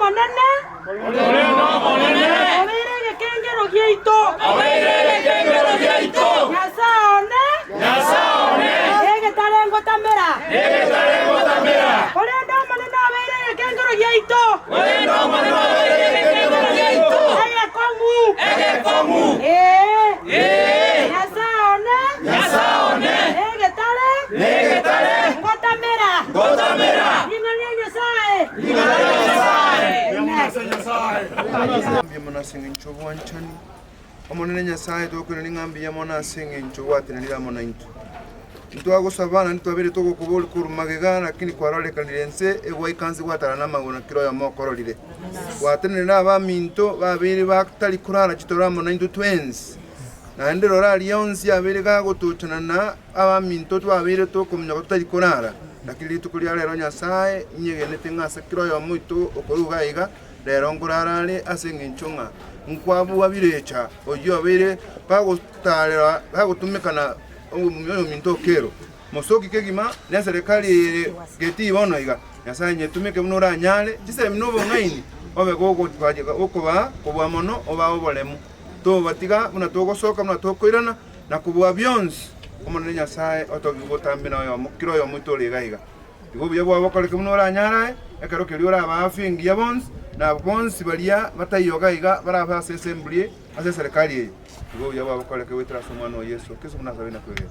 Omonene, obeire egekengero giaito. Nyasae one, negetare ngotamera. Korende Omonene obeire egekengero giaito. Egekong'u. Ee. Nyasae one, negetare ngotamera. Ring'ana ria Nyasae. Mbuya mono ase engencho y'obwanchani. Omonene Nyasae, tokoirania ng'a mbuya mono ase engencho gwatenenire amo naintwe. Ntwagosaba naende twabeire togokoboria korwa magega, lakini kwarorekanire ense egwaika nse gwatara namagoro na kera oyomo okororire. Gwatenenire abaminto babeire batari korara chitoro amo naintwe twensi. Naende rora aria onsi abeire gagotochana na abaminto twabeire tokominyoka totari korara. Lakini rituko ria rero Nyasae inyegenete ng'a ase kera oyomo oito okorwa iga iga, rero nkorara are ase engencho ng'a nkwabua birecha oyio obeire bagotarera bagotumekana oyominto okero. Mosoki kegima neserekari eye getii bono iga. Nyasae nyetumeke buna oranyare, chisemi na obong'aini obe gokobaa kobua mono obae oboremu. Tobatiga buna togosoka buna tokoirana, na kobua bionsi Omonene Nyasae otogigwe botambe na oyomo kera oyomo oito ore iga iga. Igo obuya bwao bokoreke buna oranyare aye, ekero keria orabae afya engiya bonsi, na abwo bonsi baria bataiyo iga iga barabe ase esemburi ase eserekari eye. Igo obuya bwao bokoreke goetera ase Omwana oo Yeso Kristo buna asabe na kwegena.